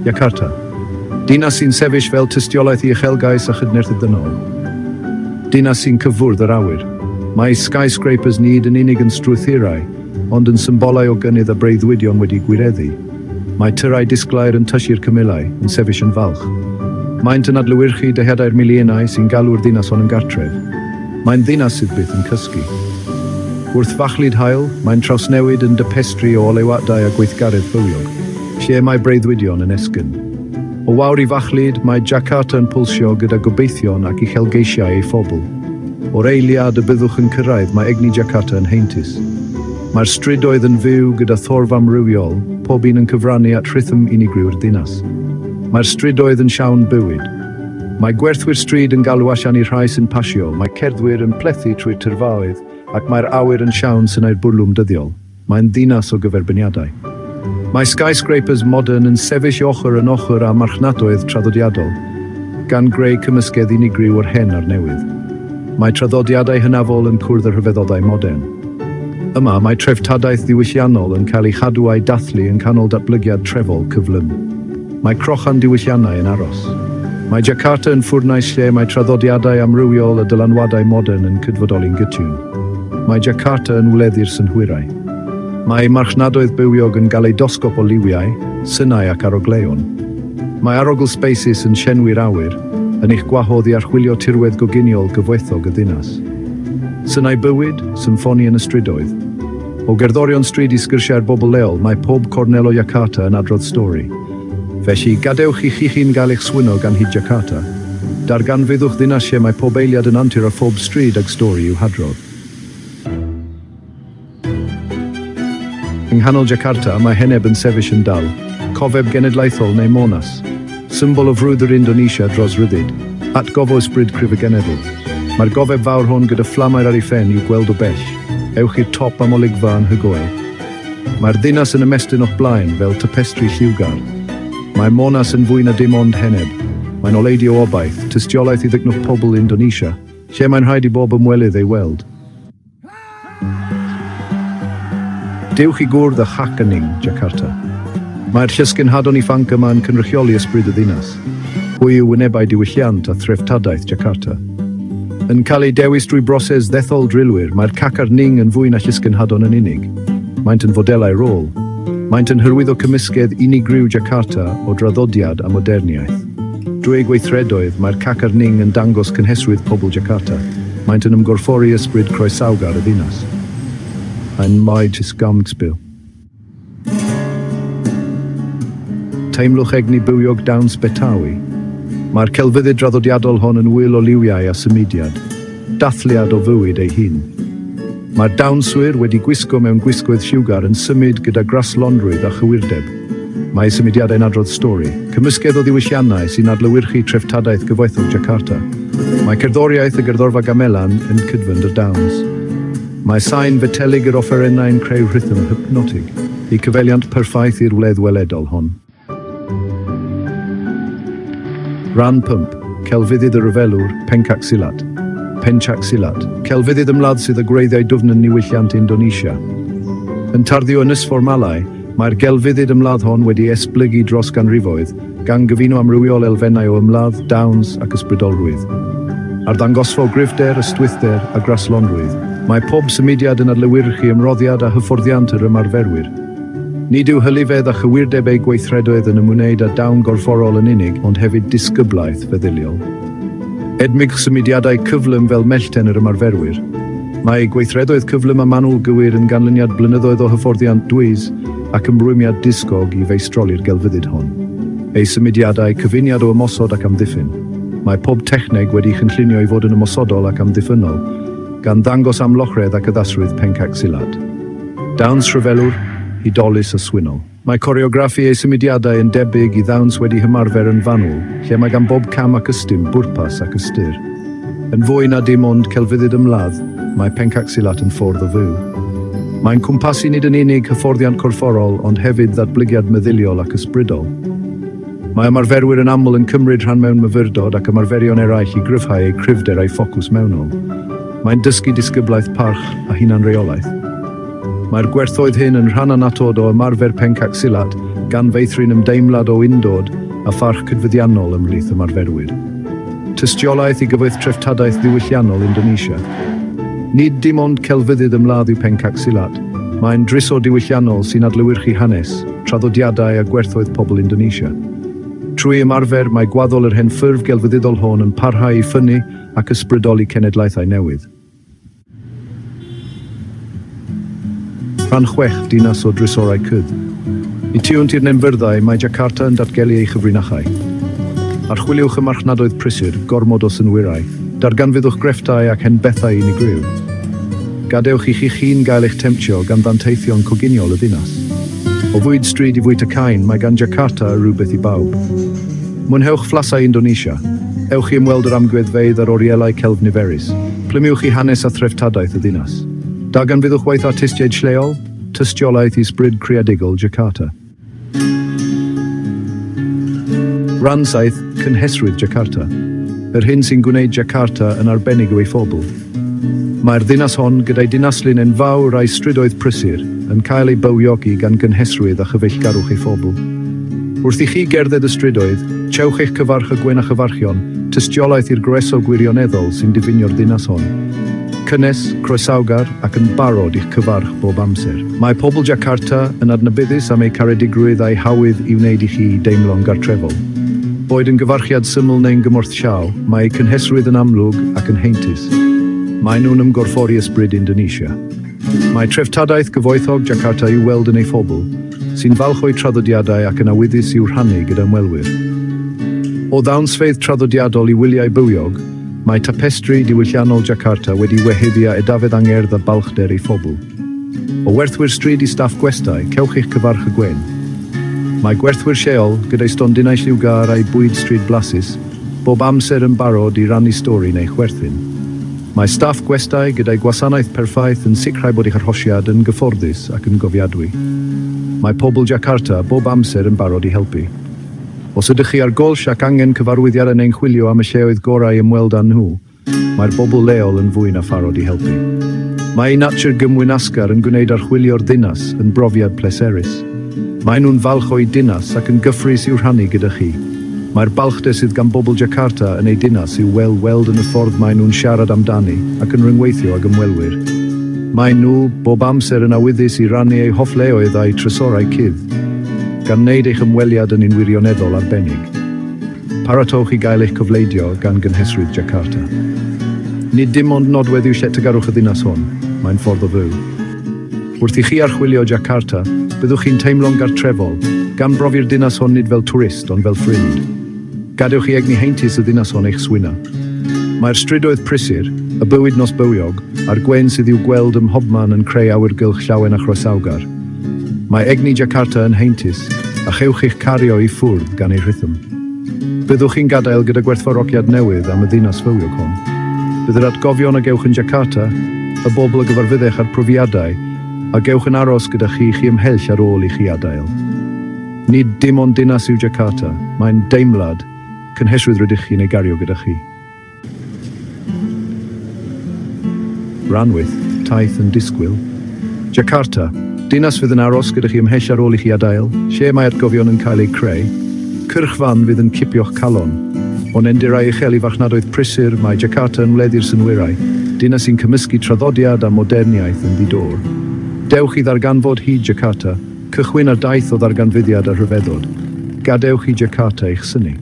Jakarta. Dinas sy'n sefyll fel tystiolaeth i uchelgais a chydnerth y dynol. Dinas sy'n cyffwrdd yr awyr. Mae skyscrapers nid yn unig yn strwythurau, ond yn symbolau o gynnydd a breuddwydion wedi gwireddu. Mae tyrau disglair yn tyshu'r cymylau, yn sefyll yn falch. Maent yn adlewyrchu dyheadau'r miliynau sy'n galw'r ddinas hon yn gartref. Mae'n ddinas sydd byth yn cysgu. Wrth fachlud haul, mae'n trawsnewid yn dapestri o oleuadau a gweithgaredd bywiog, lle mae breuddwydion yn esgyn. O wawr i fachlud, mae Jakarta yn pwlsio gyda gobeithion ac uchelgeisiau ei phobl. O'r eiliad y byddwch yn cyrraedd, mae egni Jakarta yn heintus. Mae'r strydoedd yn fyw gyda thorf amrywiol, pob un yn cyfrannu at rhythm unigryw'r ddinas. Mae'r strydoedd yn llawn bywyd. Mae gwerthwyr stryd yn galw allan i'r rhai sy'n pasio, mae cerddwyr yn plethu trwy'r tyrfaoedd, ac mae'r awyr yn llawn synau'r bwrlwm dyddiol. Mae'n ddinas o gyferbyniadau. Mae skyscrapers modern yn sefyll ochr yn ochr â marchnadoedd traddodiadol, gan greu cymysgedd unigryw o'r hen a'r newydd. Mae traddodiadau hynafol yn cwrdd â rhyfeddodau modern. Yma, mae treftadaeth ddiwylliannol yn cael ei chadw a'i dathlu yn canol datblygiad trefol cyflym. Mae crochan diwylliannau yn aros. Mae Jakarta yn ffwrnais lle mae traddodiadau amrywiol a dylanwadau modern yn cydfodoli'n gytûn. Mae Jakarta yn wledd i'r synhwyrau. Mae ei marchnadoedd bywiog yn galeidosgop o liwiau, synau ac arogleuon. Mae arogl sbeisys yn llenwi'r awyr, yn eich gwahodd i archwilio tirwedd goginiol gyfoethog y ddinas. Synau bywyd, symffoni yn y strydoedd. O gerddorion stryd i sgyrsiau'r bobl leol, mae pob cornel o Jakarta yn adrodd stori. Felly, gadewch i chi'ch hun gael eich swyno gan hud Jakarta. Darganfyddwch ddinas lle mae pob eiliad yn antur a phob stryd ag stori i'w hadrodd. Yng nghanol Jakarta, mae heneb yn sefyll yn dal, cofeb genedlaethol neu Monas, symbol o frwydr Indonesia dros ryddid, atgof o ysbryd cryf y genedl. Mae'r gofeb fawr hon gyda fflamau'r ar ei phen i'w gweld o bell. Ewch i'r top am olygfa anhygoel. Mae'r ddinas yn ymestyn o'ch blaen fel tapestri lliwgar. Mae Monas yn fwy na dim ond heneb. Mae'n oleudy o obaith, tystiolaeth i ddycnwch pobl Indonesia, lle mae'n rhaid i bob ymwelydd ei weld. Dewch i gwrdd â Chak Aning, Jakarta. Mae'r llysgenhadon ifanc yma yn cynrychioli ysbryd y ddinas. Hwy yw wynebau diwylliant a threftadaeth Jakarta. Yn cael eu dewis drwy broses ddethol drylwyr, mae'r Cak Aning yn fwy na llysgenhadon yn unig. Maent yn fodelau rôl. Maent yn hyrwyddo cymysgedd unigryw Jakarta o draddodiad a moderniaeth. Drwy eu gweithredoedd, mae'r Cak Aning yn dangos cynhesrwydd pobl Jakarta. Maent yn ymgorffori ysbryd croesawgar y ddinas. Ein maes ysgafnspil. Teimlwch egni bywiog dawns Betawi. Mae'r celfyddyd draddodiadol hon yn ŵyl o liwiau a symudiad, dathliad o fywyd ei hun. Mae'r dawnswyr, wedi gwisgo mewn gwisgoedd lliwgar, yn symud gyda graslonrwydd a chywirdeb. Mae eu symudiadau'n adrodd stori, cymysgedd o ddiwylliannau sy'n adlewyrchu treftadaeth gyfoethog Jakarta. Mae cerddoriaeth y gerddorfa gamelan yn cydfynd â'r dawns. Mae sain fetelig yr offerynnau'n creu rhythm hypnotig, y cyfeiliant perffaith i'r wledd weledol hon. Rhan 5, Celfyddyd y Rhyfelwr, Pencak Silat. Pencak Silat, celfyddyd ymladd sydd â gwreiddiau dwfn yn niwylliant Indonesia. Yn tarddu o Ynysfor Malay, mae'r gelfyddyd ymladd hon wedi esblygu dros ganrifoedd, gan gyfuno amrywiol elfennau o ymladd, dawns ac ysbrydolrwydd. Arddangosfa o gryfder, ystwythder a graslonrwydd, mae pob symudiad yn adlewyrchu ymroddiad a hyfforddiant yr ymarferwyr. Nid yw hylifedd a chywirdeb eu gweithredoedd yn ymwneud â dawn gorfforol yn unig, ond hefyd disgyblaeth feddyliol. Edmygwch symudiadau cyflym fel mellten yr ymarferwyr. Mae eu gweithredoedd cyflym a manwl gywir yn ganlyniad blynyddoedd o hyfforddiant dwys ac ymrwymiad diysgog i feistroli'r gelfyddyd hon. Eu symudiadau, cyfuniad o ymosod ac amddiffyn. Mae pob techneg wedi'i chynllunio i fod yn ymosodol ac amddiffynnol, gan ddangos amlochredd ac addasrwydd Pencak Silat. Dawns rhyfelwr, hudolus a swynol. Mae coreograffi ei symudiadau yn debyg i ddawns wedi hymarfer yn fanwl, lle mae gan bob cam ac ystum bwrpas ac ystyr. Yn fwy na dim ond celfyddyd ymladd, mae Pencak Silat yn ffordd o fyw. Mae'n cwmpasu nid yn unig hyfforddiant corfforol ond hefyd ddatblygiad meddyliol ac ysbrydol. Mae ymarferwyr yn aml yn cymryd rhan mewn myfyrdod ac ymarferion eraill i gryfhau eu cryfder a'u ffocws mewnol. Mae'n dysgu disgyblaeth, parch a hunanreolaeth. Mae'r gwerthoedd hyn yn rhan annatod o ymarfer Pencak Silat gan feithrin ymdeimlad o undod a pharch cydfuddiannol ymhlith ymarferwyr. Tystiolaeth i gyfoeth treftadaeth ddiwylliannol Indonesia. Nid dim ond celfyddyd ymladd yw Pencak Silat, mae'n drysor diwylliannol sy'n adlewyrchu hanes, traddodiadau a gwerthoedd pobl Indonesia. Trwy ymarfer, mae gwaddol yr hen ffurf gelfyddydol hon yn parhau i ffynnu ac ysbrydoli cenedlaethau newydd. Rhan 6, Dinas o Drysorau Cudd. Y tu hwnt i'r nenfyrddau, mae Jakarta yn datgelu ei chyfrinachau. Archwiliwch y marchnadoedd prysur, gormod o synhwyrau, darganfyddwch grefftau ac hen bethau unigryw. Gadewch i chi'ch hun gael eich temtio gan ddanteithion coginiol y ddinas. O fwyd stryd i fwyta cain, mae gan Jakarta rywbeth i bawb. Mwynhewch flasau Indonesia. Ewch i ymweld yr amgueddfeydd a'r orielau celf niferus. Plymiwch i hanes a threftadaeth y ddinas. Darganfyddwch waith artistiaid lleol, tystiolaeth i ysbryd creadigol Jakarta. Rhan 7, Cynhesrwydd Jakarta. Yr hyn sy'n gwneud Jakarta yn arbennig yw ei phobl. Mae'r ddinas hon, gyda'i dinaslun enfawr a'i strydoedd prysur, yn cael ei bywiogi gan gynhesrwydd a chyfeillgarwch ei phobl. Wrth i chi gerdded y strydoedd, cewch eich cyfarch â gwên a chyfarchion, tystiolaeth i'r groeso gwirioneddol sy'n diffinio'r ddinas hon. Cynnes, croesawgar ac yn barod i'ch cyfarch bob amser. Mae pobl Jakarta yn adnabyddus am eu caredigrwydd a'u hawydd i wneud i chi deimlo'n gartrefol. Boed yn gyfarchiad syml neu'n gymorth llaw, mae eu cynhesrwydd yn amlwg ac yn heintus. Maen nhw'n ymgorffori ysbryd Indonesia. Mae treftadaeth gyfoethog Jakarta i'w weld yn ei phobl, sy'n falch o'u traddodiadau ac yn awyddus i'w rhannu gyda ymwelwyr. O ddawnsfeydd traddodiadol i wyliau bywiog, mae tapestri diwylliannol Jakarta wedi wehyddu â edafedd angerdd a balchder ei phobl. O werthwyr stryd i staff gwestai, cewch eich cyfarch y gwên. Mae gwerthwyr lleol, gyda'u stondinau lliwgar a'u bwyd stryd blasus, bob amser yn barod i rannu stori neu chwerthin. Mae staff gwestai gyda'u gwasanaeth perffaith yn sicrhau bod eich arhosiad yn gyfforddus ac yn gofiadwy. Mae pobl Jakarta bob amser yn barod i helpu. Os ydych chi ar goll ac angen cyfarwyddiadau neu'n chwilio am y lleoedd gorau i ymweld â nhw, mae'r bobl leol yn fwy na pharod i helpu. Mae eu natur gymwynasgar yn gwneud archwilio'r ddinas yn brofiad pleserus. Maen nhw'n falch o'u dinas ac yn gyffrous i'w rhannu gyda chi. Mae'r balchder sydd gan bobl Jakarta yn eu dinas i'w wel weld yn y ffordd maen nhw'n siarad amdani ac yn rhyngweithio ag ymwelwyr. Maen nhw bob amser yn awyddus i rannu eu hoff leoedd a'u trysorau cudd, gan wneud eich ymweliad yn un wirioneddol arbennig. Paratowch i gael eich cofleidio gan gynhesrwydd Jakarta. Nid dim ond nodwedd yw lletygarwch y ddinas hon, mae'n ffordd o fyw. Wrth i chi archwilio Jakarta, byddwch chi'n teimlo'n gartrefol, gan brofi'r dinas hon nid fel twrist, ond fel ffrind. Gadewch i egni heintus y ddinas hon eich swyno. Mae'r strydoedd prysur, y bywyd nos bywiog, a'r gwên sydd i'w gweld ym mhobman yn creu awyrgylch llawen a chroesawgar. Mae egni Jakarta yn heintus, a chewch eich cario i ffwrdd gan ei rhythm. Byddwch chi'n gadael gyda gwerthfawrogiad newydd am y ddinas fywiog hon. Bydd yr atgofion a gewch yn Jakarta, y bobl a gyfarfyddech a'r profiadau a gewch yn aros gyda chi chi ymhell ar ôl i chi adael. Nid dim ond dinas yw Jakarta, mae'n deimlad, cynhesrwydd rydych chi'n ei gario gyda chi. Rhan 8, Taith yn disgwyl. Jakarta, dinas fydd yn aros gyda chi ymhell ar ôl i chi adael, lle mae atgofion yn cael eu creu. Cyrchfan fydd yn cipio'ch calon. O nendirau uchel i farchnadoedd prysur, mae Jakarta yn wledd i'r synhwyrau, dinas sy'n cymysgu traddodiad a moderniaeth yn ddi-dor. Dewch i ddarganfod hud Jakarta, cychwyn ar daith o ddarganfyddiad a rhyfeddod. Gadewch i Jakarta eich synnu.